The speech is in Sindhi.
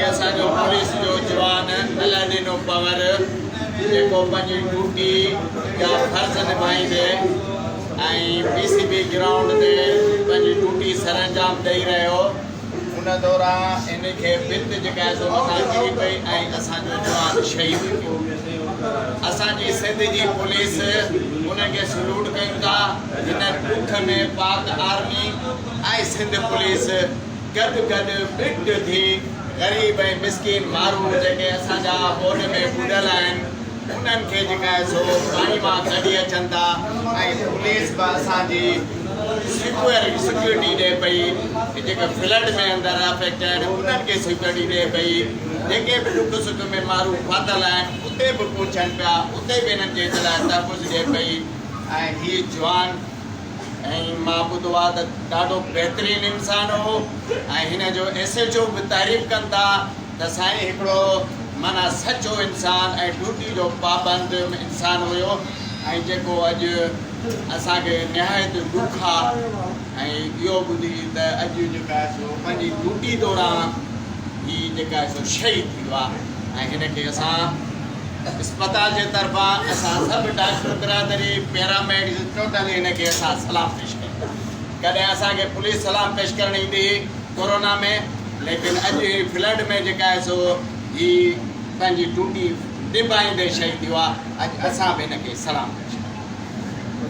هي اسان جو پوليس جو جوان الهڏنو پنور جيڪو پنهنجي ڊيوٽي جا فرض نڀائيندي ۽ پي سي بي گرائونڊ تي پنهنجي ڊيوٽي سرانجام ڏئي رهيو ان دوران هن کي ڀت جيڪا آهي سو مٿان ڪري پئي ۽ اسان جو جوان شهيد ٿيو. اسان جي سنڌ جي پوليس انهن کي سلوٽ ڪيون ٿا. هن ڏک ۾ پاڪ آرمي ۽ سنڌ پوليس گڏ گڏ ٻٽ ٿي غريب ۽ مسڪين مارو جيڪي اسان جا ٻوڏ ۾ ٻڏل آهن انهن کي جيڪا آهي سو پاڻي مان ڪڍي اچن ٿا ۽ پوليس به اسان جي سيڪيورٽي ڏئي پئي جيڪي فلڊ ۾ اندر افيڪٽيڊ انهن کي سيڪيورٽي ڏئي پئي جيڪي به ڏک سک ۾ مارو ڦاٿل آهن اتي به پهچن پيا اتي به انهن جي لاء تحفظ ڏئي پئي ۽ هي جوان ۽ مان ٻڌو آهي ته ڏاڍو بهترين انسان هو ۽ هن جو ايس ايڇ او به تعريف ڪن ٿا ته سائين هڪڙو معنيٰ سچو انسان ۽ ڊيوٽي جو پابند انسان هيو ۽ جيڪو اڄ اسان کي نهايت ڏک آ ۽ اهو ٻڌي ته اڄ جيڪا آهي سو پنهنجي ڊيوٽي دوران هي جيڪا آهي سو شهيد ٿي ويو آ ۽ هن کي اسان اسپتال جي طرفان اسان سڀ ڊاڪٽر برادري پيراميڊڪس ٽوٽل هن کي اسان سلام پيش ڪيون ٿا ڪڏهن اسان کي پوليس سلام پيش ڪرڻ ايندي هئي ڪورونا ۾ ليڪن اڄ هي فلڊ ۾ جيڪا آهي سو هي پنهنجي ڊيوٽي نڀائيندي شهيد ٿيو آهي اڄ اسان به هن کي سلام پيش.